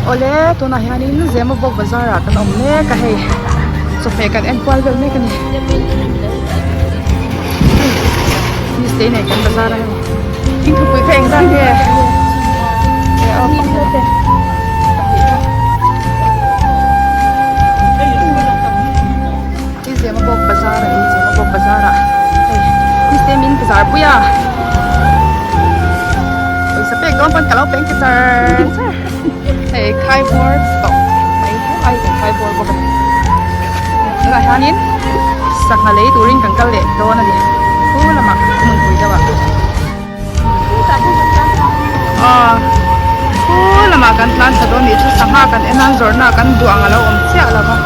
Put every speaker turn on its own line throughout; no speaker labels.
Awle tunah hianin Zemabawk bazar ah kan awm mek a hei chawhmeh kan en kual vel mek a ni Tuesday nei kan bazar a hei thingthupui kha engzat nge aw pangpar te. Hi Zemabawk bazar a ni Zemabawk bazar ah hei Tuesday min bazar pui a pawisa pek dawn pawn ka lo peng ti char char hei khai bawr tawh mai helai kan khai bawr bawk a ni tunah hianin sangha lei turin kan kal leh dawn a ni khu lamah hmunpui deuh ah aw khu lamah kan tlan thla dawn nih chu sangha kan en a zawrhna kan duh ang a lo awm chiah lo va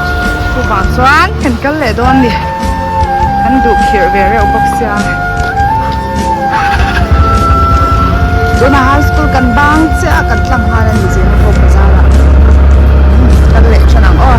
chuvang chuan kan kal leh dawn a ni kan duh khirh ve reuh bawk sia tunah high school kan bang chiah a kan tlang nghal a ni zirna pawh bazar ah kal leh than ang aw.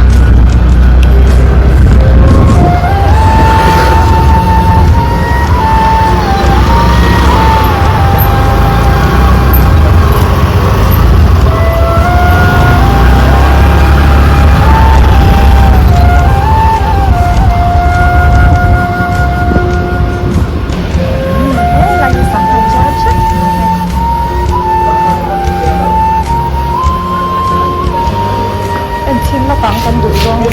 En chhin lawk ang kan duh zawng.